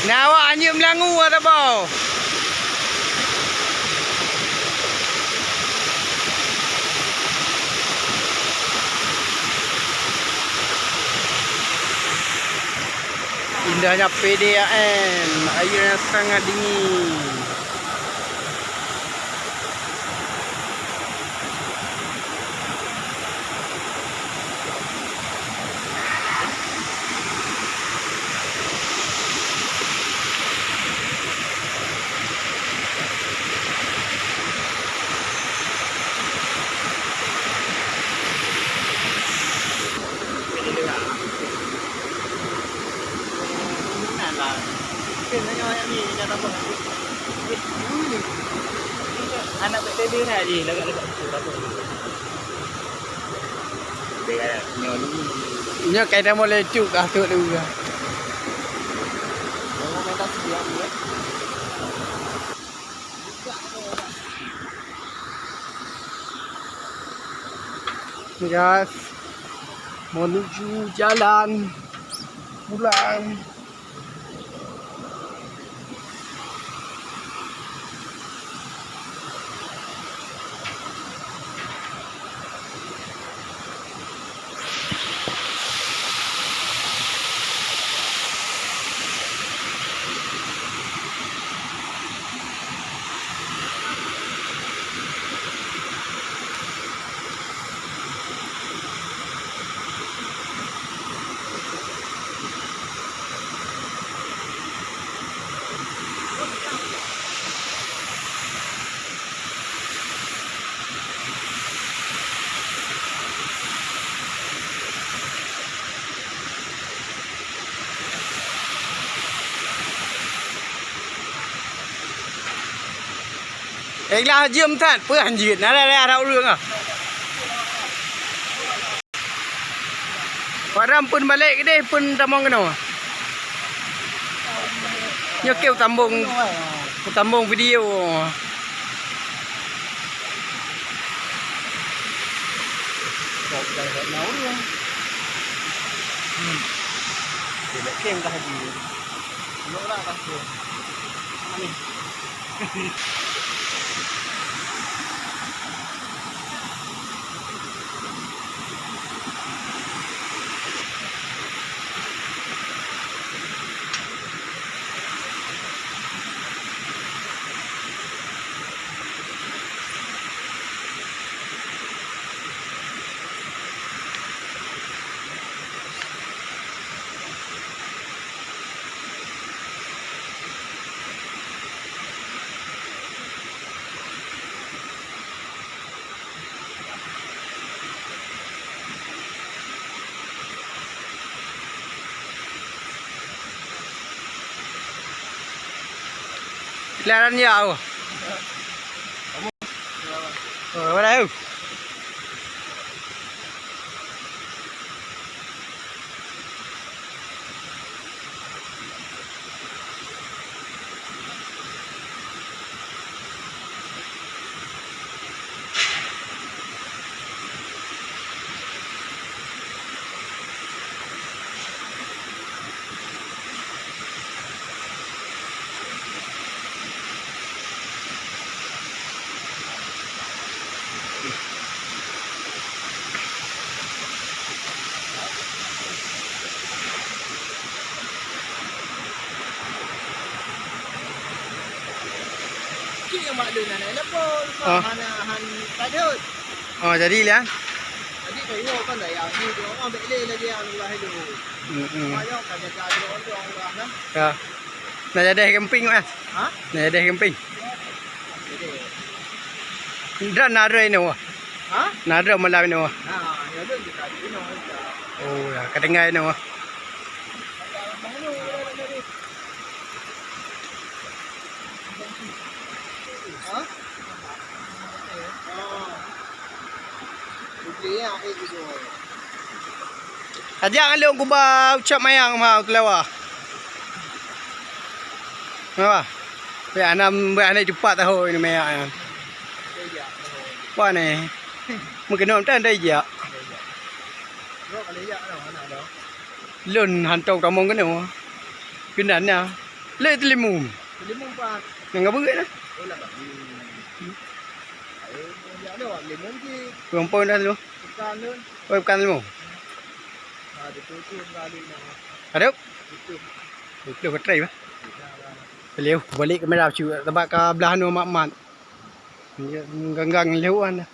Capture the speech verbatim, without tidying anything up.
Nah, awak anjeuk meulangue atawa? Indahnya P D A M, airnya sangat dingin. Anak bèk tebe that jih, lagak-lagak tu, apa? Nyoe kai tamong lé cuk, ah, tu, tu. Ni, guys, menuju jalan pulang. Eh, lah jeuem that, peue han jeuet. Nah, lah, lah, lah, ureueng ah. Padam pun balek keudeh, pun tamong keunoe. Nyoe keu tambong, tambong video. Hmm. Dia nak keng dah lagi. Lok lah dah tu. Mana ni? Laran ya, oh. Oh, mana, oh? Nyang bak lôn na, na lapor, Ah. hana, han, tak deuh. Oh, jadi, Lian? Jadi, kayu kan dah yang ni, tu orang bek lé lagi yang luar hello. Hmm, hmm. Ayah kan jaga ada orang tu, orang luar kan. Ya. Nak jadi camping, Mas? Ha? Nak jadi camping? Jadi. Dah na droe inoe. Ha? Na droe malam inoe. Nah, ya, dia juga di gunung, ya. Oh, ya, ka tinggai inoe. Ajak ngon lôn kuba ucok mayang ma teulawa. Apa? Bèk hana, bèk hana cupak tahu ini mayang nyan. Apa ni? Meukeunong tan ada ijak. Lôn hantom tamong keunoe. Keunan na. Lé teulimu. Teulimu pat. Nyang ka beuet na. Oh, lah bagi. Ayo, ya, ada limong je. Rumpun dah tu. Bukan tu. Oh, bukan limong. Ah, betul tu, enggak ada nak. Aduh. Betul. Betul, betul, bah. Beliau balik kamera cu, tempat ka belah nu mat-mat. Ganggang lewat dah.